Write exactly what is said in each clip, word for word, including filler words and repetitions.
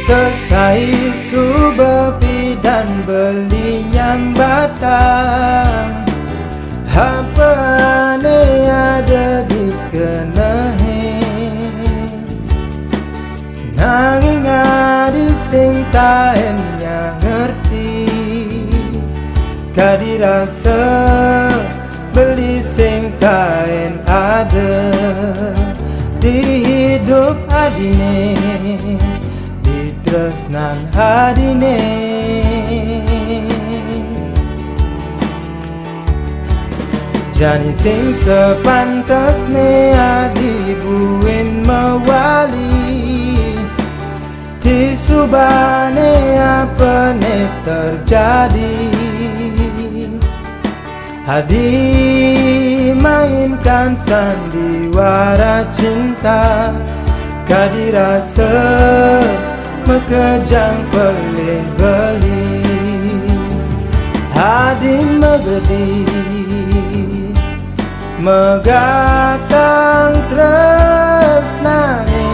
Sesai suba pidan beli nyambatan, hapa ne ada dikenehe. Nanging adi sing taen nya ngerti, kadi rasa beli sing taen ada di hidup adine, di tresnan adine. Jani sing sepantesne adi buin mawali, ti subane apa ne terjadi. Adi mainkan sandiwara cinta, kadi rasa makejang pelih beli. Adi magedi magatang tresnane,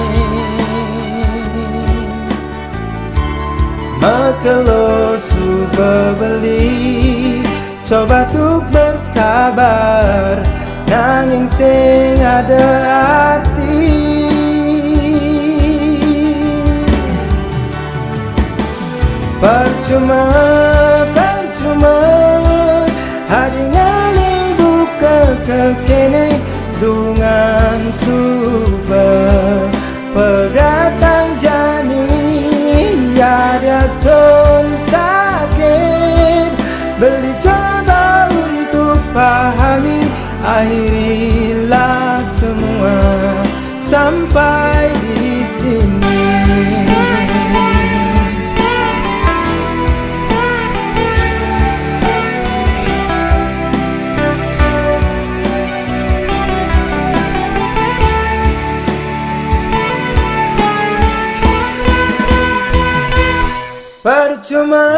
makelo suba beli. Coba tuk bersabar, nanging sing ada arti. Percuma, percuma, adi ngalih buka kekene dungan suba pegatang jani, ya diastun sakit. Beli coba untuk pahami, akhirilah semua sampai di sini. Percuma,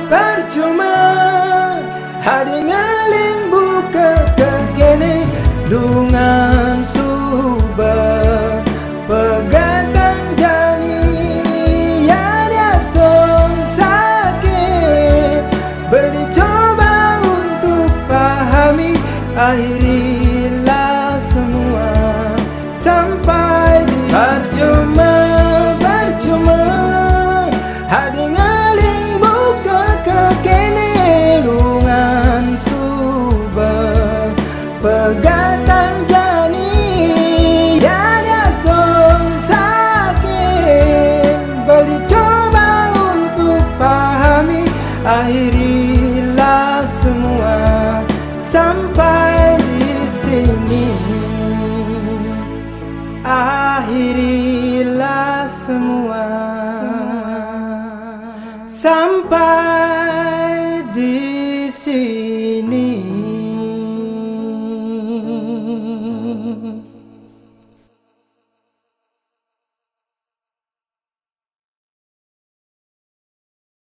percuma, adi ngalih buka kekene dungan suba pegatang jani, ya diastun sakit. Beli coba untuk pahami, akhirilah semua sampai di percuma, percuma, adi ngalih buka kekene dungan suba pegatang jani, ya diastun sakit. Beli coba untuk pahami, akhirilah semua sampai di sini. Akhirilah semua sampai di sini.